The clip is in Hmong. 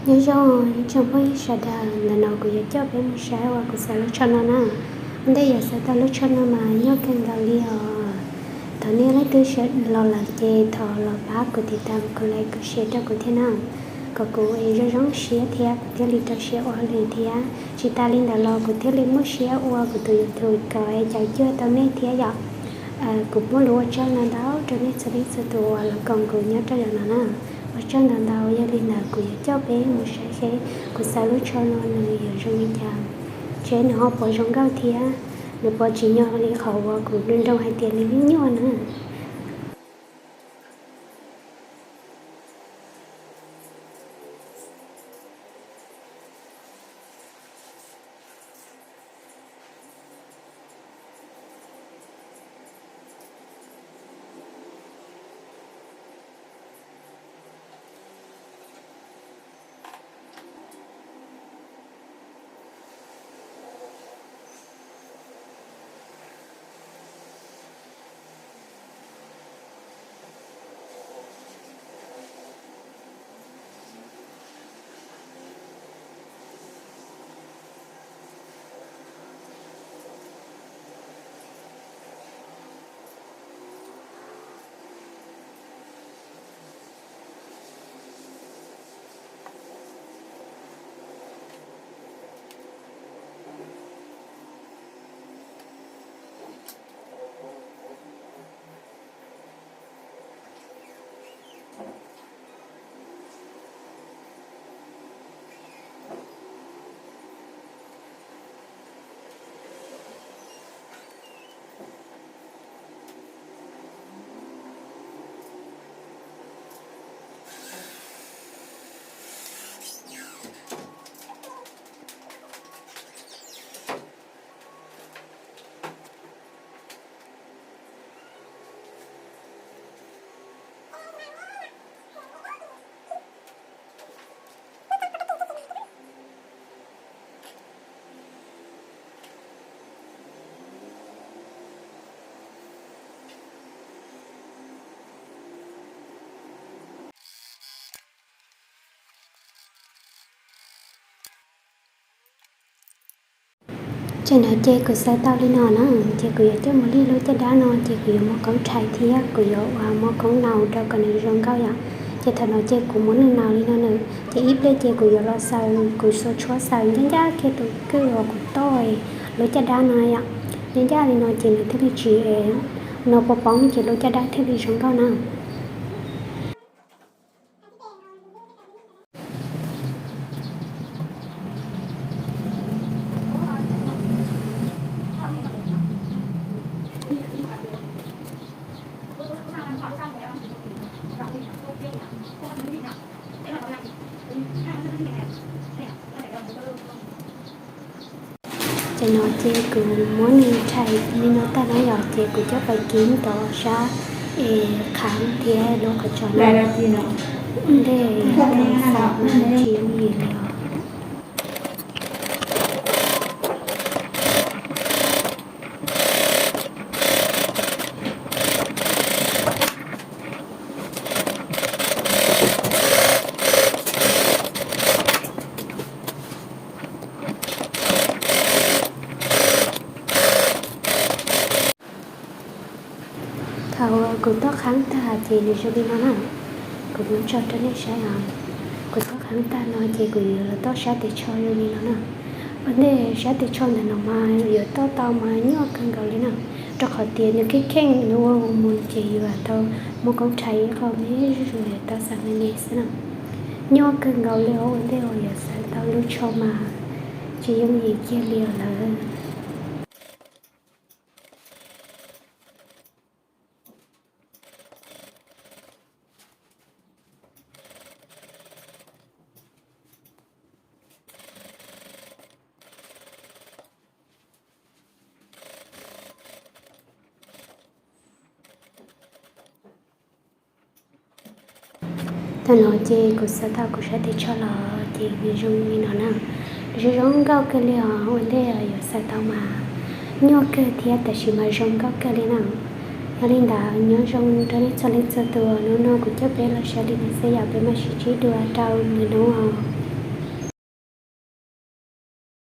Nyob zoo ib tsoom phooj ywg sawv daws, ntawm no kuv yuav coj peb mus saib uas kuv xaws lub tsho no na. Ua ntej yuav xaws tau lub tsho no mas nyuaj kawg nkaus li os. Thov nej leej twg los lawm ces thov los pab kuv tiv tas, kuv like, kuv share rau kuv thiab na, kom kuv es zoo zoo siab thiab kuv thiaj li rau siab ua hauj lwm thiab. Tsis tas li ntawd los kuv thiaj li muaj siab ua kuv tus YouTube kom es caum cuag tau nej thiab yom. Kuv muaj lus ua tsaug ntau ntau rau nej txhua leej txhua tus uas los koom kuv nyob rau zaum no na. Ua tsaug ntau ntau, yog li ntawd kuv yuav coj peb mus saib seb kuv xaws lub tsho no nws yuav zoo li cas, seb nws ho puas zoo nkauj thiab nws puas tsim nyog li qhov uas kuv nroo nroo hais tias nws nyuaj nyuaj na. Ces no ces kuv xaws tau li no na, ces kuv yuav coj mus lij lub caj dab no, ces kuv yuav muab koob rhais thiab kuv yuav ua muab koob naus rau kom nws zoo nkauj yom. Ces thaum no ces kuv muab nws naus li no na, ces ib pliag ces kuv yuav los xaws, kuv xuas tshuab xaws ncaj ncaj kiag tus kwj uas kuv toj lub caj dab no yom. Ncaj ncaj li no ces nws thiaj li tsis, no poob poob ces lub caj dab thiaj li zoo nkauj na. Ces no ces kuv muab nws rhais li no tag na yom, ces kuv coj pais kib ntawm sab es khaav thiab lub qhov tsos no. Ua ntej xaws mas tsis yooj yim li os. Thaum kuv toj khaav tag ces nws zoo li no na. Kuv muab tso rau nej saib os. Kuv toj khaav tag no ces kuv yuav los toj sab tes tsho zoo li no na. Ua ntej sab tes tsho ntawm no mas yuav toj tau mas nyuaj kawg nkaus li na, rau qhov tias nws kheej kheej nws ua mus ces yuav tau muab koob rhais ib qho me zuj zus yuav tau xaws me me xwb na. Nyuaj kawg nkaus li os, ua ntej uas yuav xaws tau lub tsho mas tsis yooj yim kiag li os lawm. Thaum no ces kuv xaws tau kuv sab tes tsho los ces nws zoo li no na. Nws zoo zoo nkauj kawg li os, ua ntej yuav xaws tau mas nyuaj kawg thiab tab sis mas zoo nkauj kawg li na. Yog li ntawd nyob zoo rau nej txhua leej txhua tus, hnub no kuv coj peb los saib li no xwb, yog peb mam sib ntsib dua rau lwm hnub os.